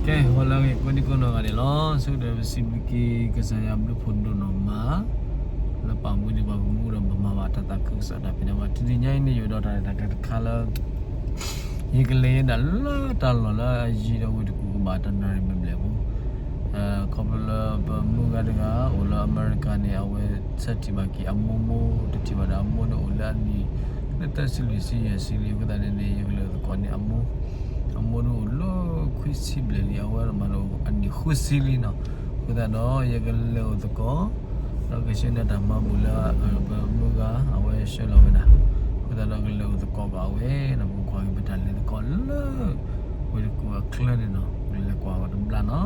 ကဲ ဟါလၢအဂ့ၤ ကိးဒံကိးနီၢ်ဂၤဒဲးလီၤ. ဆိကတၢၢ်ပစံးဘျုးက့ၤကစၢ်ယွၤဘျုးဖှိၣ်ဒိၣ်နီၢ်မး လၢပာ်မူဒံးပှၤပမူဒီးပမၤဘၣ်တၢ်သးခုကစီၣ်တၢ်ဖံးတၢ်မၤ တနံၤညါအံၤန့ၣ် ယအိၣ်ဒီးတၢ်ရဲၣ်တၢ်ကျဲၤတခါလၢ ယကလဲၤယဒၣ်လၢတၢ်လီၢ်လၢအယံၤဒီးဝ့ၢ်တကူၣ်ကဘၣ်တနၣ်ရံၣ်ဘျဲၣ်ဘျဲၣ်ဖိ ခီဖျိလၢပမုၢ်ဂၤတဂၤအိၣ်လၢအမဲရကၤန့ၣ် အဝဲဆၢထံၣ်ဘၣ်က့ၤအမိၢ်မိၢ် တထံၣ်ဘၣ်ဒီးအမိၢ်န့ၣ်အိၣ်လၢအနံၣ် လၢသၢဆံလွံၢ်ဆံယဲၢ်ဆံလံ အဃိသတးန့ၣ်န့ၣ် ယကလဲၤအိၣ်သကိးန့ၣ်အမိၢ် အမိၢ်ဒၣ်အိၣ်လၢခွံဆံဘျဲၣ်လံ အဝဲမၤလိအနံၣ်ဃုဆံလံနီၤ အဃိသတးဒီး ယကလဲၤအိၣ်သကိး ဒီးကဆှၢန့ၢ်တၢ်မၤဘူၣ်လၢ ပမုၢ်ဂၤ အဝဲဆှၢလီၤဝဲဒၣ် အဃိသတးဒီးကလဲၤအိၣ်သကိးဘၣ်ဝဲ ဒီးပကွၢ်က့ၤပတၢ်လဲၤသကိးလၢ ဝ့ၢ်တကူၣ်အချၢန့ၣ်နီၤ ပကလဲၤကွၢ်ဝဲတဘျီနီၤ အ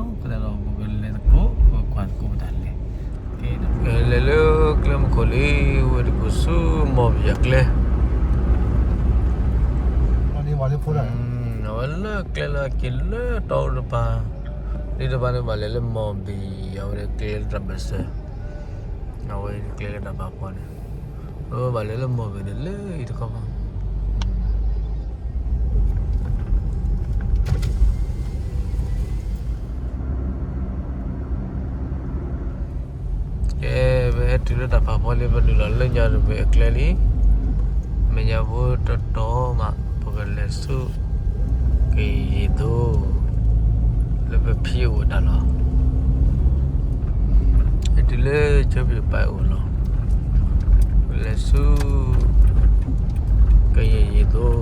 ဃိသတးဒီးပကလဲၤသကိး ပကကွၢ်သကိးပတၢ်လဲၤ ကလဲၤလၢကျဲမုၢ်ခိၣ်လံ ဝ့ၢ်တကူၣ်ဆူမီၢ်ဘံၣ်အကျဲ အဝဲလၢကျဲလၢအက့ၤလၢတီအူတပၤ လံတပၤန့ၣ် ဘၣ်လဲၤလၢမီၢ်ဘံၣ် အဝဲကျဲလၢတၢ်ဘၢၣ်စၢၤ အဝဲကျဲလၢတၢ်ပာ်ဖှိၣ်န့ၣ် အဝဲဘၣ်လဲၤလၢမီၢ်ဘံၣ်န့ၣ်လၢအံၤတခီဘၣ် ကဲ ပဟဲတုၤလၢတၢ်ဖးဖီလံ ပနုာ်လီၤလၢညါတဘ့ၣ်အကျဲလံ မဲာ်ညါဖိတတီၤမး ပကလဲၤဆူ ကယံၤယံၤသိ လၢပဖံအိၣ်တၢ်လီၢ် ဟဲတုၤလၢကၠၢဖံးပာ်အိၣ်လီၤ ပလဲၤဆူ ကယံၤ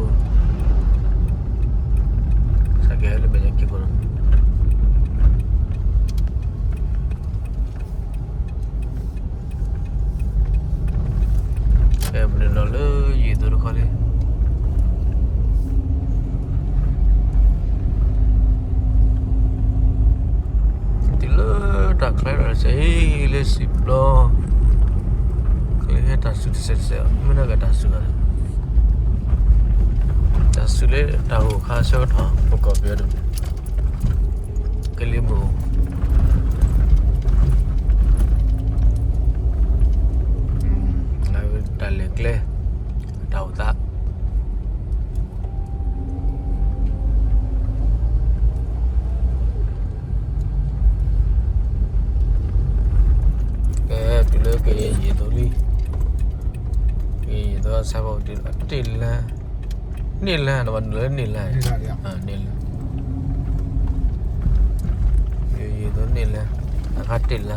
ယံၤသိ စးကဲလၢမဲာ်ညါက့ၤဖိလီၤ ကဲ ပနုာ်လီၤလၢယံၤသိတခီလံ တုၤလၢတၢ်ချဲဒီးစဲအံၤလၢစံာ်ပျီ ကလဲၤဟဲတၢ်စူၤတစဲးတစဲး မ့ၢ်နကတၢ်စူၤဂၤလၢ တၢ်စူၤလၢတၢ်ဂိၢ်ခါဆၢကတီၢ် ပကီၢ်ပယီၤတမံၤ ကလံၤမုၢ် တၢ်လဲၤကျဲ တၢ်အိၣ်သး ကဲ တုၤလၢကယံၤယံၤသိလံ ကယံၤယံၤသိအဆၢကတီၢ်တုၤလၢ တ့ၢ်လၢ န့ၢ်လၢ နဘၣ်နုာ်လၢန့ၢ်လၢ န့ၢ်လၢ ယံၤယံၤသိန့ၢ်လၢ အခါတ့ၢ်လၢ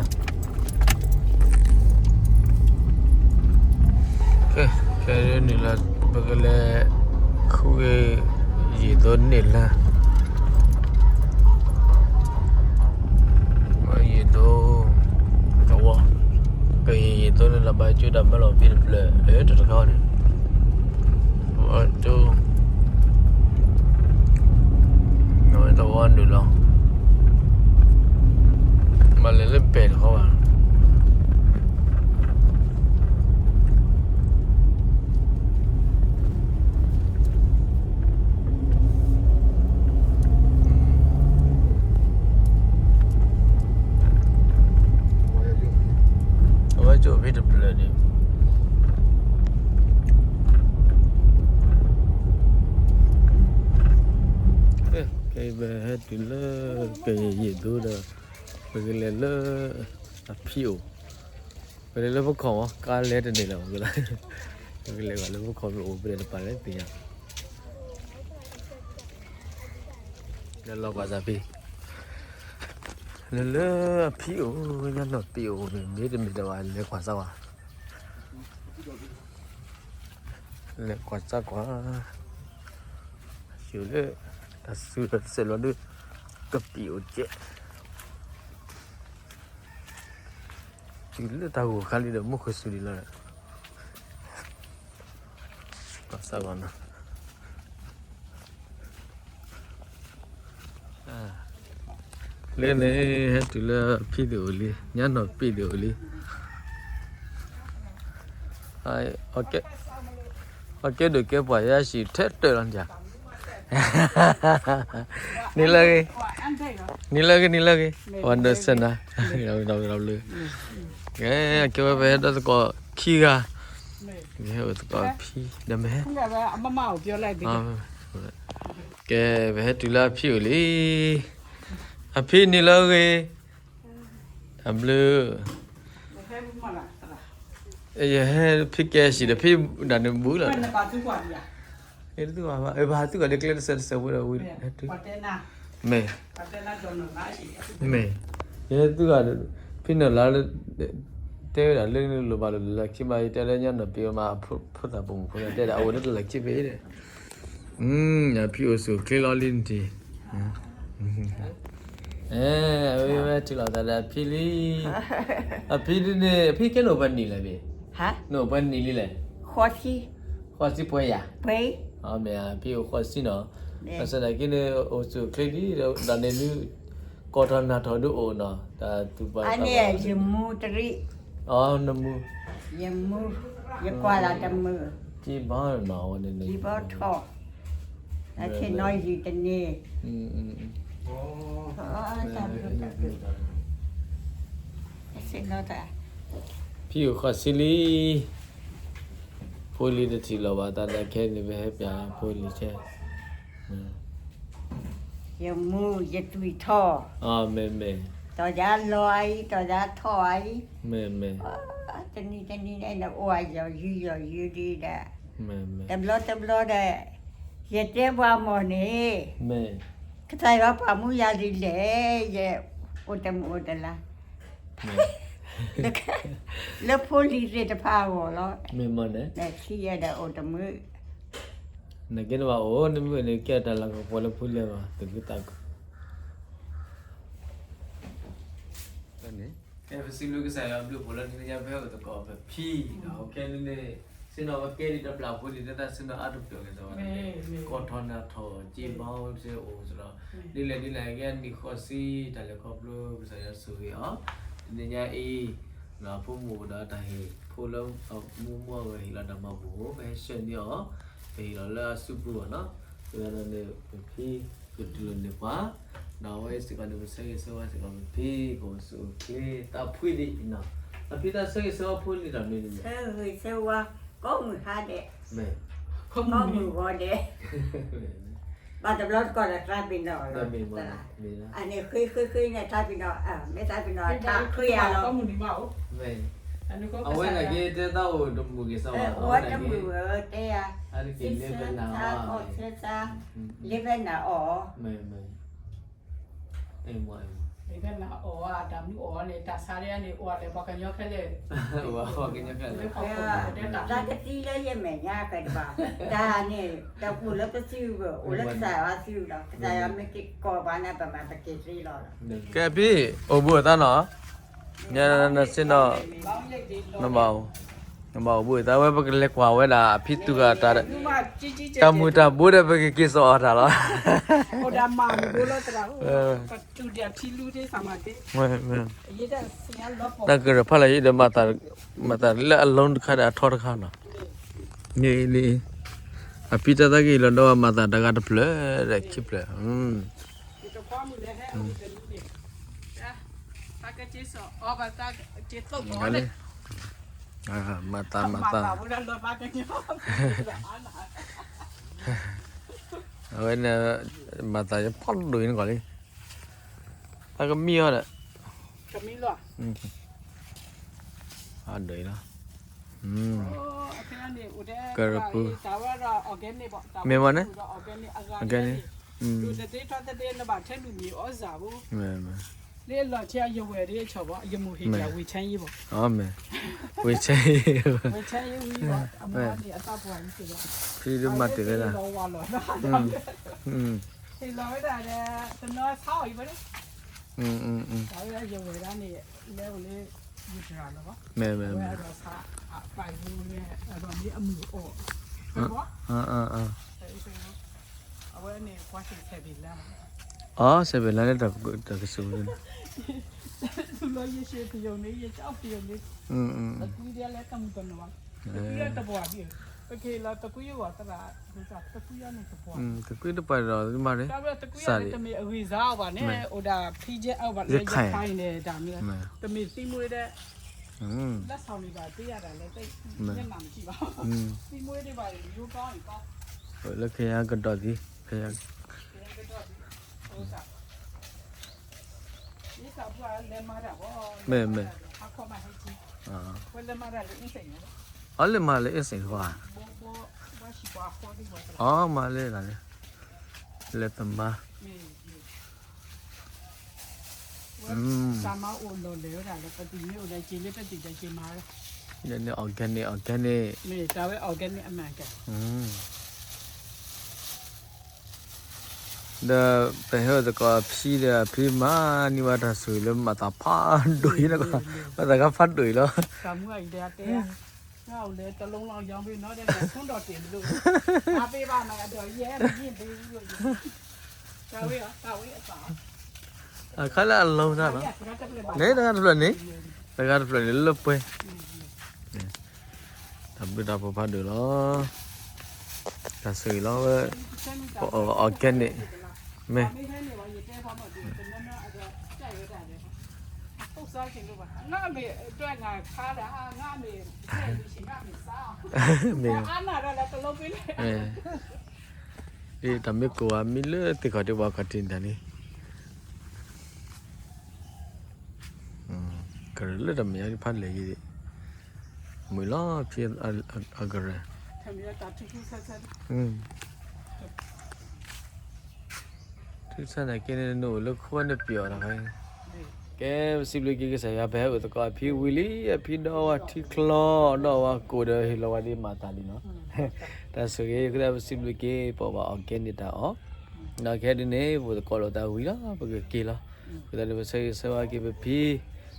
ကဲ ခဲအံၤနုာ်လၢ ပကလဲၤ ဃုက့ၤ ယံၤသိန့ၢ်လၢ ယံၤသိ သဝီ ကယံၤယံၤသိန့ၣ်ဒီး ဘၣ်ကၠိတၢ်မၢလီၤဖံတဖျၢၣ် လၢတတခီန့ၣ် သဝီကၠိ အဝဲသဝီနုာ်လီၤ မ့ၢ်လဲၤလၢပဲာ်တခီဘၣ် အဝဲကၠိဖံတဖျၢၣ်န့ၣ် ခဲအံၤပဟဲတုၤလၢ ကယံၤယံၤသိဒီး ပကလဲၤလၢ အဖံအိၣ် ပလဲၤလၢဖိခီၣ်မး ကါလဲၤတန့ၢ်လၢၤ ပကလဲၤဘၣ်လၢဖိခီၣ်မ့ၢ်အိၣ် ပလဲၤတပၤလဲၣ်သ့ၣ်ညါ လၢလီၤကွၢ်စၢ်ဖံ လၢလၢအဖံအိၣ် ညါနီၢ်ဖံအိၣ်န့ၣ် မ့ၢ်တမ့ၢ်တၢ်ဘၣ် လဲၤကွၢ်စၢ်ကွၢ် လဲၤကွၢ်စၢ်ကွၢ် ယိၤလၢ တၢ်စူၤဒီးတစဲးလီၤဒုး ကပံာ်အိၣ်ကဲး တုၤလၢတၢ်ဂိၢ်ခါလံဒီး မူခိၣ်စူၤဒံးလီၤ ကွၢ်စၢ်ကွၢ်နီၤ လၢန့ၣ် ဟဲတုၤလၢဖံသ့ၣ်အိၣ်လံ ညါနီၢ်ဖံသ့ၣ်အိၣ်လံ အကဲဒိၣ်ကဲပှၢ်ယါဆံးထဲတၢၢ်လီၤန့ၣ် နံၤလၢဂ့ၤ နံၤလၢဂ့ၤ နံၤလၢဂ့ၤ ဝဲဒိးစဲနၤ ကဲ ကဲဝဲပဟဲဒီးသကိးခံဂၤ ကဲအိၣ်သကိးဖံ ဒီးမ့ၢ်ဟဲ ကဲ ပဟဲတုၤလၢအဖံအိၣ်လံ ဖံနံၤလၢအဂ့ၤ, တၢ်ဘျုး, ယဟဲဖံကဲစံးဒီး ဖံဒၣ်န့ၣ်ဘူးလီၤ, ဘၣ်သုဂီၤဒီးကျဲတစဲးတစဲးဝဲဒီးဝံၤ, မ့ၢ်, မ့ၢ်, ယဟဲသုဂီၤဒီး ဖံနုာ်လါ တဲဝဲဒၣ်လၢနလိၣ်ဘၣ်လိၣ်တလၢခံဘၣ် ယတဲလၢညါနီၢ်ပံၤမး ဖိသၣ်ပိာ်မုၣ်ဖိန့ၣ် တဲဒၣ်အဝဲဒၣ်တလၢခံဖဲအံၤဒီး အဖံအိၣ်ဆူၣ်အိၣ်ချ့လီၤလံနထံၣ်, အဝဲထံၣ်လိာ်သးဒီးအဖံလံ, အဖံဒ်န့ၣ် အဖံကဲနအိၣ်ပှဲၤနံၣ်လဲၣ်ဘ့ၣ်, နအိၣ်ပှဲၤနံၣ်လံလဲၣ်, ဃိးဆံပှဲၤယၤ, မ့ၢ်အဖံအိၣ်ဃိးဆံနီၤ, ဘၣ်ဆၣ်သနာ်က့န့ၣ် အိၣ်ဆူၣ်အိၣ်ချ့ဒ်ဒီးန့ၣ် ကိးထီၣ်နၢ်ထီၣ်ဒုးအိၣ်နီၤ, တၢ်သူၣ်ပှၢ်သးပှၢ်, ယမူတရံး, နမူ, ယမူ, ယကွၢ်လၢတမုာ်, ကံဘီနီၤ, ကံဘီထီၣ်, အဆ့ၣ်နီၤယံာ်တန့ၢ်, အဆ့ၣ်နီၤတၢ်, ဖံအိၣ်ဃိးဆံလံ, ဖိလံၤတထံၣ်လီၤဘၣ် တၢ်ဒၣ်ခဲန့ၣ်ပဟဲပျးဖိလံၤဆဲး, ယမူယသွံၣ်ထီၣ်, မ့ၢ်မ့ၢ်, တီၢ်ယၤလီၤအံၤ တီၢ်ယၤထီၣ်အံၤ, မ့ၢ်မ့ၢ်, တနံၤတနံၤန့ၣ် နအိၣ်အယီၤယံၤယီၤယံၤဒံးဒီး, တဘျီတဘျီဒီး, ယတဲပှၤမီၢ်န့ၣ်, ကစၢ်ယွၤပာ်မူယၤဒ်လဲၣ်, ယအိၣ်တမုာ်အိၣ်တလၤ လၢဖိလံၤသ့ၣ်တဖၣ်အဂီၢ်လီၤ, မ့ၢ်မ့ၢ်န့ၣ်, ဒီးခံယဲဒီးအိၣ်တမုာ်, နကဲနဘၣ်အိၣ် နမ့ၢ်အိၣ်န့ၣ် ကဲတၢ်လၤကပီၤလၢဖိလံၤအဂီၢ် သကုၤသးခု, န့ၣ်, ကဲပစံးဘျုးကစၢ်ယွၤဘျုးဖှိၣ်လၢနညါဖဲအိၣ်သကိးပဖံ, ကဲန့ၣ်န့ၣ်, စ့ၢ်နီၤပကဲဒ်တဘျၣ်ဖိလံၤ တၢ်သးစ့ၢ်နီၤအါတပျီၤက့ၤသးဝဲန့ၣ်, ကိးထီၣ်နၢ်ထီၣ် ကံဘီစ့ၢ်အိၣ်စ့ၢ်ဒီး, ဒ်လဲၣ်ဒ်လဲၣ်ကဲနံၣ်ဃိးဆံ တၢ်လဲၤခီဖျိကစၢ်ယွၤဆိၣ်ဂ့ၤအီၤ, တနံၤညါအံၤ, ဖိမုၣ်အိၣ်ဒီးတၢ်ဟ့ၣ်ဖိလၢ, မိၢ်မိၢ်အဂီၢ်ဟ့ၣ်လီၤတၢ်မၤဘူၣ် ပဟဲဆှၢန့ၢ်အီၤ, ပဟ့ၣ်လီၤလၢအစုပူၤအဂီၢ်နီၤ, ပဝဲဒၣ်န့ၣ် ပဖံ, ကတူၢ်လိာ်န့ၢ်ပှၤ, ဒီးအဝဲစ့ၢ်ကီးန့ၣ် ပဆၢဂ့ၤဆၢဝါစ့ၢ်ကီးပဖံ ကအိၣ်ဆူၣ်အိၣ်ချ့သးဖှံဒံးနီၤ, အဖံတၢ်ဆၢဂ့ၤဆၢဝါဖိန့ၣ်တၢ်မနုၤန့ၣ်, ဆၢဂ့ၤဆၢဝါ, ကိးမုၢ်ဟါဒဲး, ကိးမုၢ်ဂီၤဒဲး, ဘၣ်တဘျီတကီၢ်ဒီးသးပ့ၤနီၣ်အီၤလီၤ, အန့ၣ်ဃ့ဃ့ဃ့န့ၣ်သးပ့ၤနီၣ်, မ့ၢ်သးပ့ၤနီၣ်ထးဃ့ယၤလီၤ, အဝဲန့ၣ်က့တဲသးအိၣ်တမုာ်က့ၤစၢ်ဝဲ, အိၣ်ဝဲတမုာ်ဝဲတဲယၤ, အါတက့ၢ်လၢပနၢ်အီၤ, ဆဲးသး, လၢပနၢ်အီၤ, မ့ၢ်မ့ၢ်, လၢပနၢ်အီၤ တၢ်မနုၤအီၤန့ၣ် တၢ်ဆါဒ်န့ၣ် အိၣ်လၢပှၤကညီခဲလၢာ်, ပှၤကညီခဲလၢာ်, တၢ်ကသံလၢယမဲာ်ညါကတဘၣ်, တၢ်န့ၣ် တၢ်အိၣ်လၢပစုပူၤ အိၣ်လၢကစၢ်ယွၤစုလီၤ, ကစၢ်ယွၤမ့ၢ်က့ၤကိးပှၤန့ၣ် ပမၤပက့ၤသ့လီၤလီၤ, ကဲဖံ, အိၣ်ဘှံးအသးနီၤ, ညါနစ့ၢ်နီၤ, နဘၣ်အိၣ်ဘှံးအသးဝဲ ပကလဲၤကွၢ်ဝဲဒၣ် အဖံသူၣ်ဂၤတၢ်, တၢ်မုာ်တၢ်ဘိဒီး ပကက့ၤစိာ်အီၤတၢ်လီၤ, တၢ်ကရၢၢ်ဖးလၢယဒီး မၤသးလၢအလီၢ်တခါဒီးအထီတခါနီၤ, န့ၣ်, အဖံတၢ်သးက့ၤလီၤဒီး မၤသးတဂၤတဖျၢၣ်ဒီးခံဖျၢၣ်, မၤသး မၤသး, အဝဲန့ၣ်, မၤသးယဖီၣ်ဒိၣ်အံၤနကီၢ်လံ, တၢ်ကမံအီၤဒီး, အဒိၣ်အံၤလီၤ, ကရပူ, မ့ၢ်မ့ၢ်န့ၣ်, မ့ၢ်မ့ၢ်, ဝ့ၢ်ဆဲးအံၤ, ဖံဒုးမၤတ့ၢ်ဝဲဒၣ်, ဖံဒုးမၤတ့ၢ်ဝဲဒၣ်, မ့ၢ်မ့ၢ်, အီ ဆဲးဘ့ၣ်လါန့ၣ် တၢ်ကစူၤန့ၣ်, တကွံတပှၢ်ဒီးမၤရ့, စးဒံး, တမ့ၢ်အဂံၢ်စၢ်အီၤဘၣ်န့ၣ် အိၣ်ဒၣ်ဖံကဲအီၤဘၣ်န့ၣ် ယခါအံၤန့ၣ် တၢ်မ့ၢ်, တမ့ၢ်သံမွ့ဒီး, လၢဆီၣ်န့ၣ်ဘၣ်သ့ယၤတၢ်လဲၣ်, သံမွ့ဒံးဘၣ်ယိကီအံၤကီ, လၢခဲယၤကဒီးသံ, ခဲယၤ, ခဲယၤကဒီးသံ, အိၣ်စး, မ့ၢ်မ့ၢ်, အလဲၤမၤလၢအ့ၣ်စ့ၣ်တခီဧါ, အီမၤလၢအ့ၣ်စ့ၣ်တခီဧါ, လဲၤသမါ, န့ၣ် organic organic, ဒီးပဟဲအိၣ်သကိးဖံဒီးဖံမၤန့ၢ်ဝဲတၢ်ဆိၣ်ဂ့ၤလၢမၤသးဖးဒိၣ်အံၤန့ၣ်, မၤသးခါဖးဒိၣ်အံၤလီၤ. အခါလၢအလီၤတၢ်လီၤ, န့ၣ်တဂၤတဖျၢၣ်န့ၣ်, တဂၤတဖျၢၣ်န့ၣ်လၢပှဲၤ, တၢ်ဘျုးတၢ်ဖှိၣ်ဖးဒိၣ်လီၤ. တၢ်ဆိၣ်ဂ့ၤလီၤဝဲ, ပအီၣ် organic, မ့ၢ် မ့ၢ်, တၢ်မ့ၢ်ကိးဝဲမ့ၢ်လၢသ့ၣ်ခီၣ်ထံးပှၤခီၣ်ထံးတၢ်န့ၣ်, ကရၢလၢတၢ်မဲာ်ညါဖးလဲၢ်ယံၤ, မုာ်လီၤဖံအကရၢ, ထုကဖၣ်န့ၣ်ကဲန့ၣ် နအိၣ်လၢခိၣ်နပျီၣ်တခါ, ကဲပစံးဘျုးက့ၤကစၢ်ယွၤ ပဟဲအိၣ်သကိးအဖံဝံၤလံ, အဖံဒီးဝဲထံချီဒီးဝဲကိၣ်ဒီးဟ့ၣ်လီၤဝဲဒ်မၤသးလံနီၤ, တၢ်ဆိၣ်ဂ့ၤဃုာ်ဒီးပစံးဘျုးက့ၤ ပအီၣ်ဘၣ် organic တၢ်အီၣ်, ဒီးခဲဒ်န့ၣ် ပအိၣ်သကိးလိာ်သးဝံၤလီၤ ပကက့ၤလီၤ, အဃိသတးန့ၣ် ပဆၢဂ့ၤဆၢဝါက့ၤပဖံ,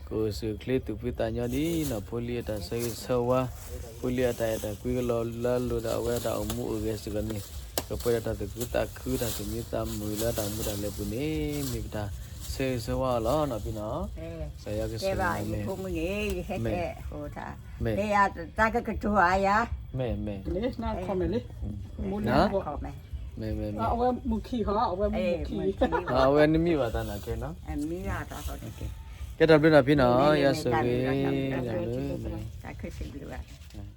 ကအိၣ်ဆူၣ်အိၣ်ချ့သူၣ်ဖှံသးညီဒ်နီၢ်ဖိလံၤအတၢ်ဆၢဂ့ၤဆၢဝါ, ဖိလံၤအတၢ်အဲၣ်တၢ်ကွံကလီၤလၢအလိၤဒီးအဝဲအတၢ်အိၣ်မူအိၣ်ဂဲၤစ့ၢ်ကီးန့ၣ်, ကပှဲၤဒီးတၢ်သူၣ်ခုသးခုတၢ်သူၣ်မံသးမုာ်လၢတၢ်အိၣ်မူတၢ်လဲၤပူၤန့ၣ် မ့ၢ်ပတၢ်ဆၢဂ့ၤဆၢဝါအီၤလီၤနီၤဖံနီၤ, ကစၢ်ယွၤကဆိၣ်ဂ့ၤ, မ့ၢ်, မ့ၢ်, တၢ်ကကတိၤဧါယၤ, မ့ၢ်, မ့ၢ်, မ့ၢ်, အဝဲနမံၤဘၣ်တၢ်နီၤကဲနီၤ, ကဲတၢ်ဘျုးနီၤဖံနီၤ, ယဆိၣ်ဂ့ၤ, တၢ်ဘျုး, တၢ်ဘျုး,